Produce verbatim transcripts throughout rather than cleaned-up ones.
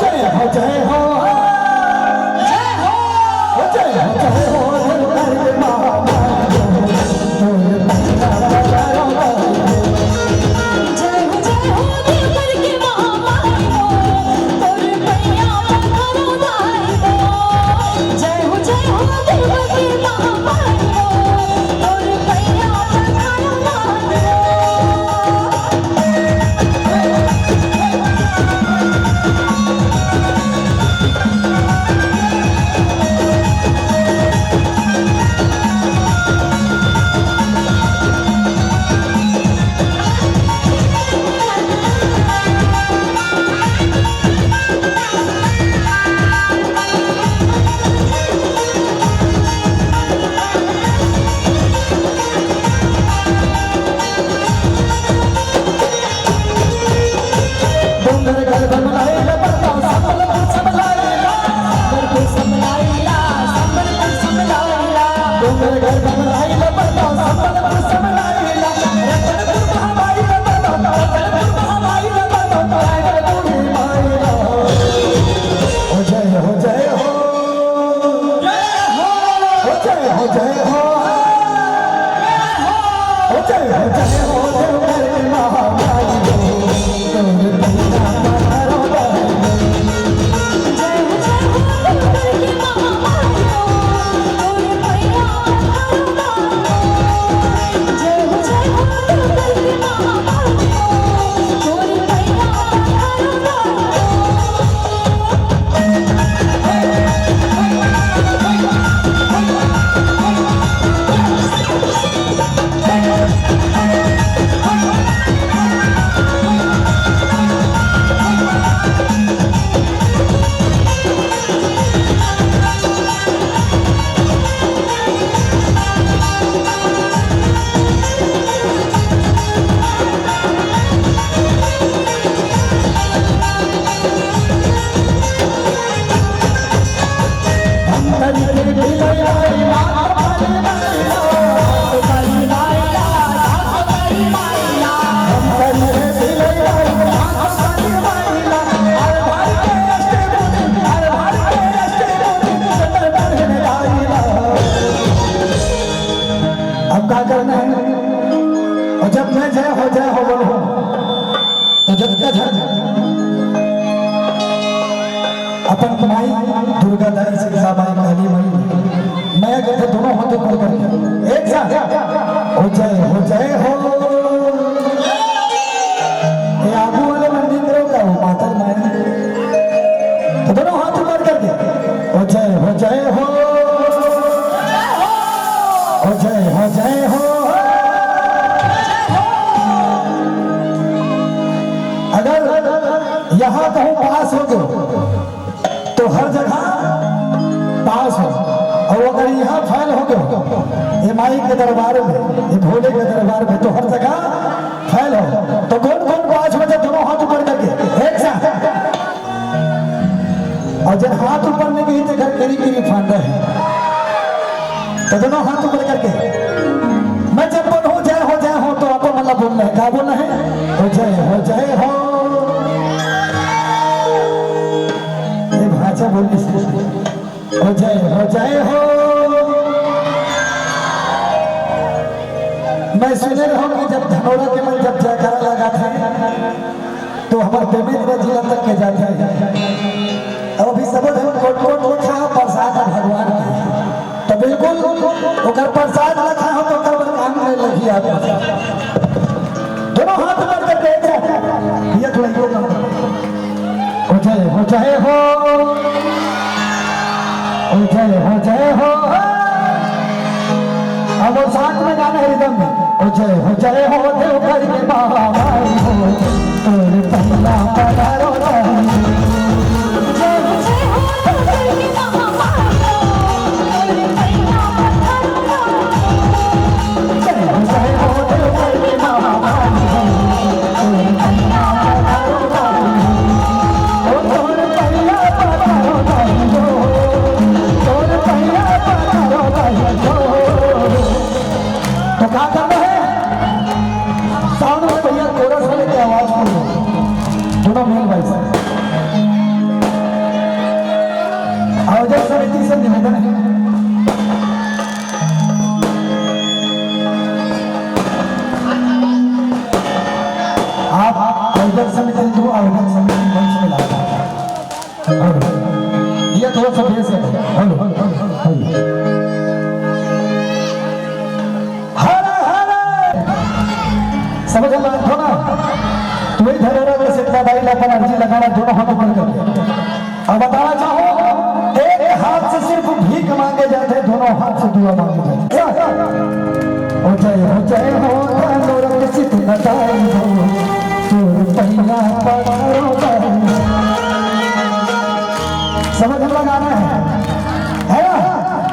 जय हो, जय हो, जय हो, जय हो, जय हो, जय हो। अब का करना है? और जब मैं जय हो, जय हो बोलूं, तो जब का झन अपन माई दुर्गा दाई, सीता माई, काली माई, मैं कहते दोनों हाथों पर करके एक साथ, "हो जय, हो जय हो।" ये आगू वाले मन नहीं करो का, वो माता माई। तो दोनों हाथ ऊपर करके, "हो जय, हो जय हो।" हो जय, हो जय हो। अगर यहाँ कहूँ पास हो गयो, तो हर जगह पास हो, और अगर यहाँ फेल हो गयो, ये माई के दरबार में, ये भोले के दरबार में, तो हर जगह फेल हो। तो कौन कौन पास हो जाए, दोनों हाथ ऊपर करके एक साथ। और जब हाथ ऊपर नहीं गई, तो घर केरी केरी फांदा है। तो दोनों हाथ ऊपर करके, मैं जब बोलूं, "जय हो, जय हो," तो आप मतलब बोलना है। क्या बोलना है? "हो जय हो, जय हो।" ये भाषा बोलने से, "हो जय हो, जय हो।" मैं सुने रहूं कि जब धनोरा के मन जब जयकारा लगा था, तो हमर देवेंद्र जिला तक के जात हे। अब अभी सब झन कोट कोट लिखा है प्रसाद भगवान के, तो बिल्कुल ओकर प्रसाद लिखा हो तो ओकर बर काम में लगी आप। दोनों हाथ ऊपर करके एक साथ, भैया थोड़ा इधर आओ। हो जय हो, जय हो, हो जय हो, जय हो। अब वो साथ में गाना है रिदम में। ओ जय हो, जय हो, देवघर के बाबा हो, तोर पहिला पधारो। तो का करना है? साउंड में भैया कोरस वाले की आवाज को दोनों मेल भाई से। से निवेदन है, आप आयोजक समिति, दो आयोजक समिति मंच में लाओ। हेलो, ये थोड़ा सा बेस है। Hello, hello, hello. हरे, हरे। समझ में आया ना? तो वही धरे रहे, बस इतना दाई ला अपन अर्जी लगाना, दोनों हाथ ऊपर करके। अब बताना चाहूँ, एक हाथ से सिर्फ भीख मांगे जाते, दोनों हाथ से दुआ मांगे जाते। क्या? हो जय, हो जय, हो धनोरक सिद्ध दाई हो, तोर पैया पधारो दाई। समझ में गाना है, है ना?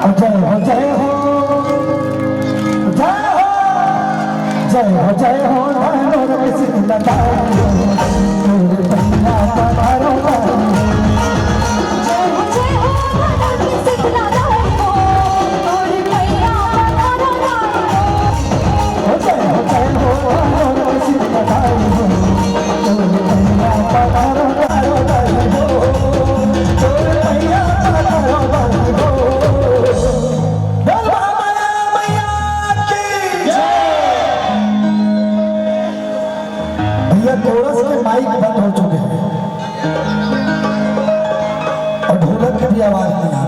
हो जय, हो जय, हो जय हो, जय हो, जय हो, धनोरक सिद्ध दाई हो, तोर पैया पधारो दाई। जय हो, जय हो, धनोरक सिद्ध दाई हो, तोर पैया पधारो दाई हो। हो जय हो, जय हो, धनोरक सिद्ध दाई हो, तोर पैया पधारो दाई हो, तोर पैया पधारो दाई हो। बोल बाबा मैया की जय। भैया, कोरस के माइक बंद हो चुके हैं और ढोलक की भी आवाज नहीं आ